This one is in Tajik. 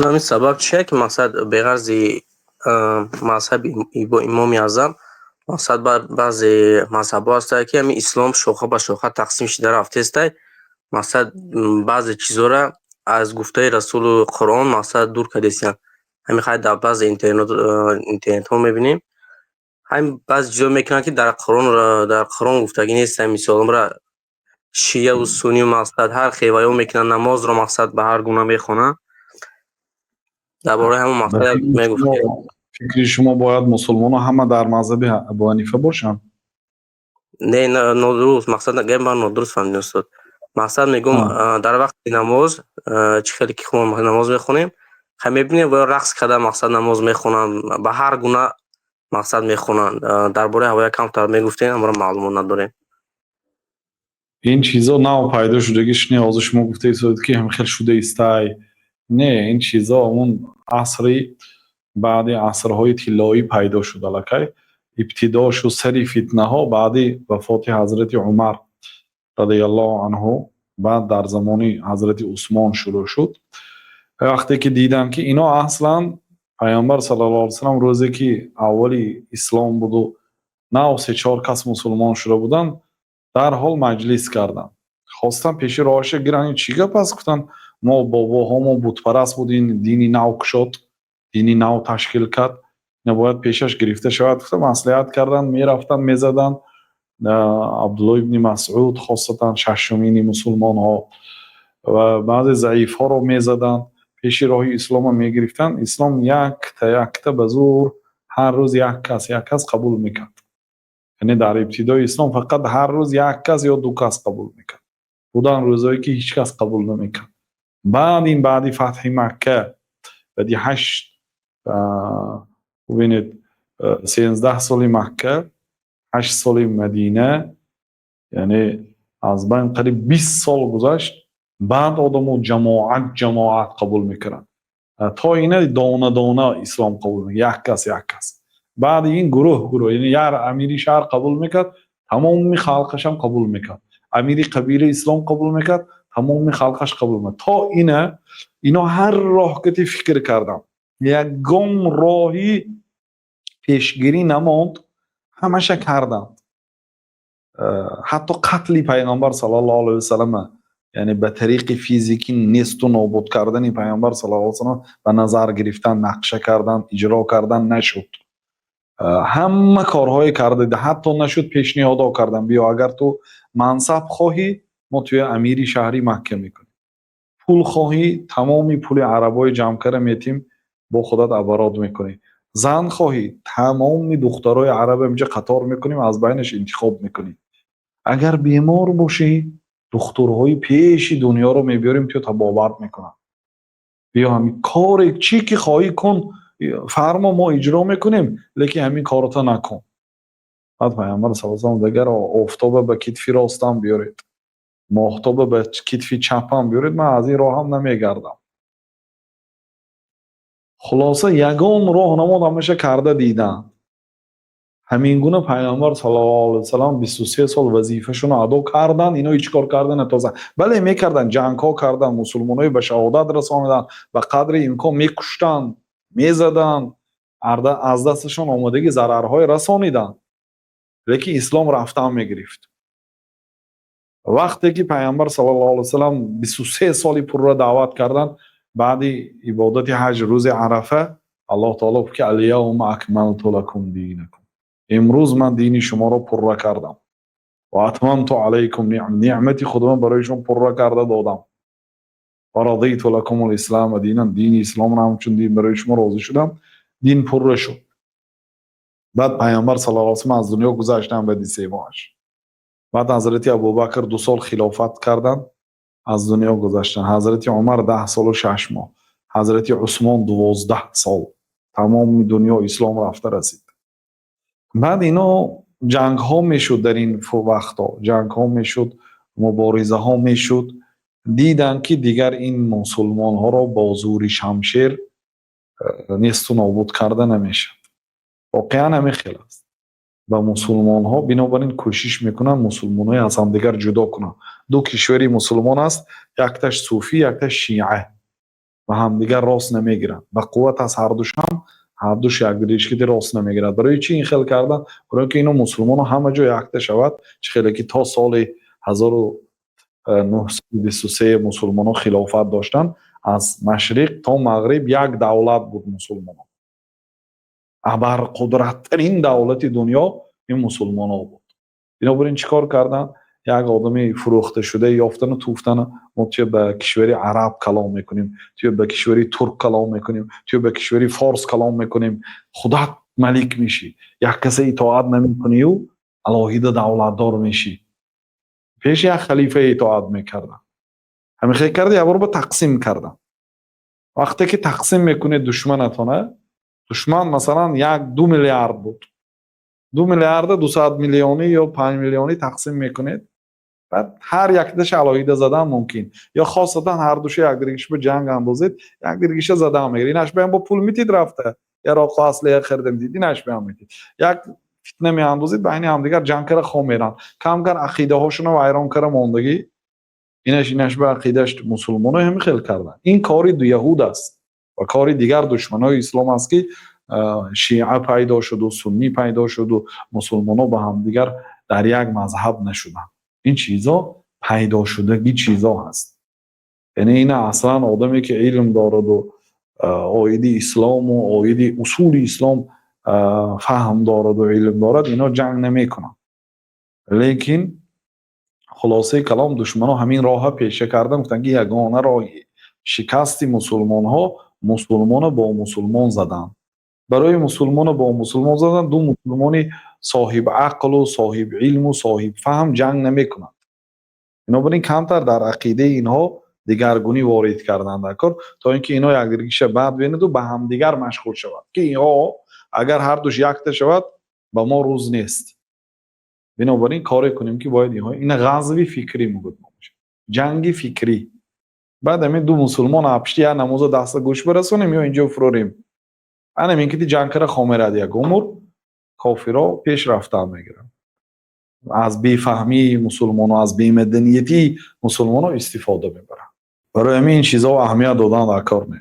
Устод, ҳамин сабаб чия, ки мақсад беғарзи мазҳаби Имоми Аъзам, мақсад баъзе мазҳабҳо ҳастанд, ки ҳамин ислом шоха ба шоха тақсим шуда рафтестай, мақсад баъзе чизҳоро аз гуфтаи Расулу Қуръон мақсад дур кардесиянд. Ҳамин хай дар баъзе интернетҳо мебинем, ҳамин баъзе чизҳо мекунанд, ки дар Қуръон гуфтагӣ нест. Мисолра шияву суннию мақсад ҳар хеваё мекунанд, намозро мақсад ба ҳар гуна мехонанд. Дар бораи ҳамон мақсад мегуфтед. Фикри шумо, бояд мусулмонҳо ҳама дар мазҳаби Абу Ҳанифа бошанд? Не, нодуруст, мақсад гап ман нодуруст фаҳмидем, устод. Мақсад мегӯм, дар вақти намоз чӣ хеле ки намоз мехонем, хай мебинем, бояд рақс карда мақсад намоз мехонанд, ба ҳар гуна мақсад мехонанд. Дар бораи ҳавоя камтар мегуфтем, амро маълумот надорем. Ин чизо нав пайдо шудагиш не. Ҳозир шумо гуфтаистед, ки ҳамхел шуда истай. Не, ин чизо ҳамун асри баъди асрҳои тиллоӣ пайдо шуд. Аллакай ибтидо шуд сари фитнаҳо баъди вафоти ҳазрати Умар радиаллоҳу анҳу, баъд дар замони ҳазрати Усмон шурӯъ шуд. Вақте ки диданд, ки ино аслан Паёмбар саллаллоҳу алайҳи васаллам рӯзе ки аввали ислом буду нав се-чор кас мусулмон шуда буданд, дарҳол маҷлис карданд, хостанд пеши роҳаша гиранд. Ин чӣ гап аст, гуфтанд, мо бобоҳомо бутпараст буд, ин дини нав кушод, дини нав ташкил кард, ина бояд пешаш гирифта шавад, гуфта маслиҳат карданд. Мерафтанд, мезаданд Абдулло ибни Масъуд, хосатан шашумини мусулмонҳо, ва баъзе заифҳоро мезаданд, пеши роҳи исломро мегирифтанд. Ислом якта якта ба зур ҳар рӯз як кас, як кас қабул мекард. Яъне дар ибтидои ислом фақат ҳар рӯз як кас ё ду кас қабул мекард. Буданд рӯзҳое, ки ҳеҷ кас қабул намекард. Баъд ин баъди фатҳи Макка, баъди ҳашт, бубинед, 13 соли Макка, 8 соли Мадина, яъне аз байн қариб 20 сол гузашт. Баъд одамо ҷамоат ҷамоат қабул мекунанд. То ина дона дона ислом қабул мекард, як кас, як кас. Баъди ин гурӯҳ гурӯҳ, яъне як амири шаҳр қабул мекард, тамоми халқашам қабул мекард. Амири қабила ислом қабул мекард, тамоми халқаш қабул мекард. То ина ино ҳар роҳ кати фикр карданд, ягон роҳи пешгирӣ намонд, ҳамаша карданд. Ҳатто қатли Пайғамбар саллаллоҳу алайҳи васаллама, яъне ба тариқи физикӣ несту нобуд кардани Пайғамбар саллаллоҳу алайҳи васаллам ба назар гирифтан, нақша кардан, иҷро кардан, нашуд. Ҳама корҳое карда, ҳатто нашуд. Пешниҳодҳо кардан: биё, агар ту мансаб хоҳӣ, мо туя амири шаҳри Макка мекунем, пул хоҳӣ, тамоми пули арабои ҷамъ карда метим, бо худат оборот мекунӣ, зан хоҳӣ, тамоми духтарои араба инҷа қатор мекунем, аз байнаш интихоб мекунӣ, агар бемор бошӣ, духтурҳои пеши дунёро мебиёрем, туя табобат мекунанд, биё, ҳамин коре чӣ ки хоҳӣ кун, фармо, мо иҷро мекунем, лекин ҳамин корото накун. Баъд Пайғамбар саллаллоҳу алайҳи васаллам: дагар офтоба ба китфи ростам биёред, моҳтоба ба китфи чапам биёред, ман аз ин роҳам намегардам. Хулоса, ягон роҳ намонд, ҳамаша карда диданд. Ҳамин гуна Пайғамбар саллаллоҳу алайҳи васаллам 23 сол вазифашонро адо карданд. Ино ҳеҷ кор карда натавонистанд. Бале, мекарданд, ҷангҳо карданд, мусулмонҳои ба шаҳодат расониданд, ба қадри имкон мекуштанд, мезаданд, аз дасташон омодагӣ зарарҳое расониданд, лекин ислом рафтан мегирифт. Вақте ки Пайғамбар саллаллоҳу алайҳи васаллам 23 соли пурра даъват карданд, баъди ибодати ҳаҷ, рӯзи Арафа, Аллоҳ таоло гуфт, ки اليوم أكملت لكم دينكم, имрӯз ман дини шуморо пурра кардам, وأتممت عليكم, неъмати худро барои шумо пурра карда додам, ورضيت لكم الإسلام دينا, дини исломро ҳамчун дин барои шумо розӣ шудам. Дин пурра шуд. Баъд Пайғамбар саллаллоҳу алайҳи васаллам аз дунё гузаштанд баъди 3 моҳаш. Баъд ҳазрати Абубакр 2 сол хилофат карданд, аз дунё гузаштанд. Ҳазрати Умар 10 солу 6 моҳ, ҳазрати Усмон 12 сол. Тамоми дунё ислом рафта расид. Баъд ино ҷангҳо мешуд, дар ин вақтҳо ҷангҳо мешуд, муборизаҳо мешуд. Диданд, ки дигар ин мусулмонҳоро бо зӯри шамшер несту нобуд карда намешавад. Воқеан ҳамин хел аст. Ба мусулмонҳо бинобар ин кӯшиш мекунанд мусулмонҳои аз ҳамдигар ҷудо кунанд. Ду кишвари мусулмон аст, якташ суфӣ, якташ шиа. Ба ҳамдигар рост намегиранд. Ба қувват аст ҳардушам, ҳардуш якдигар рост намегирад. Барои чӣ ин хел кардан? Барои ки ино мусулмоно ҳама ҷо якта шавад. Чӣ хеле ки то соли 1923 мусулмоно хилофат доштанд, аз машриқ то мағриб як давлат буд мусулмонон. Абарқудраттарин давлати дунё ин мусулмоно буд. Бинобар ин чӣ кор карданд? Як одами фурӯхташуда ёфтану туфтану: мо туя ба кишвари араб калом мекунем, туя ба кишвари турк калом мекунем, туя ба кишвари форс калом мекунем, худат малик мешӣ, як касе итоат намекунию алоҳида давлатдор мешӣ. Пеши як халифа итоат мекарданд. Ҳамин хел карда, як бор ба тақсим карданд. Вақте ки тақсим мекунед душманатона, душман масалан 1-2 миллиард буд, 2 миллиарда 200 миллионӣ ё 5 миллионӣ тақсим мекунед, баъд ҳар якташа алоҳида задан мумкин ё хосатан ҳардуша якдигиша ба ҷанг андозед, якдигиша задан мегирад. Инаш баям бо пул митид, рафта яроқу аслиҳа харида митид, инаш баям митид. Як фитна меандозед, байни ҳамдигар ҷанг кара хом меранд. Камкар ақидаҳошуно вайрон кара мондагӣ, инаш ба ақидааш. Мусулмоно ҳамин хел карданд. Ин кори яҳуд аст ва кори дигар душманои ислом аст, ки шиа пайдо шуду суннӣ пайдо шуду мусулмоно ба ҳамдигар дар як мазҳаб нашуданд. Ин чизо пайдошудагӣ чизо ҳаст. Яъне ина аслан одаме ки илм дораду оиди ислому оиди усули ислом фаҳм дораду илм дорад, ино ҷанг намекунанд. Лекин хулосаи калом, душманон ҳамин роҳа пеша кардан, гуфтанд, ки ягона роҳи шикасти мусулмонҳо мусулмона бо мусулмон задан. Барои мусулмона бо мусулмон задан, ду мусулмони соҳиби ақлу соҳиби илму соҳиби фаҳм ҷанг намекунанд. Бинобар ин камтар дар ақидаи инҳо дигаргунӣ ворид карданд дар кор, то ин ки инҳо якдигиша бад бинаду ба ҳамдигар машғул шавад, ки инҳо агар ҳардуш якта шавад, ба мо рӯз нест. Бинобар ин коре кунем, ки бояд инҳо ина ғазви фикрӣ мегӯяд, ҷанги фикрӣ. Баъд ҳамин ду мусулмон пишти як намоза даста гӯш барасонем ё инҷо фурорем, анам ин ки ҷанг кара хомерад, як умр кофиро пеш рафтан мегиранд. Аз бефаҳмии мусулмоно, аз бемаданиятии мусулмоно истифода мебаранд. Барои ҳамин ин чизҳо аҳамият додан дар кор не.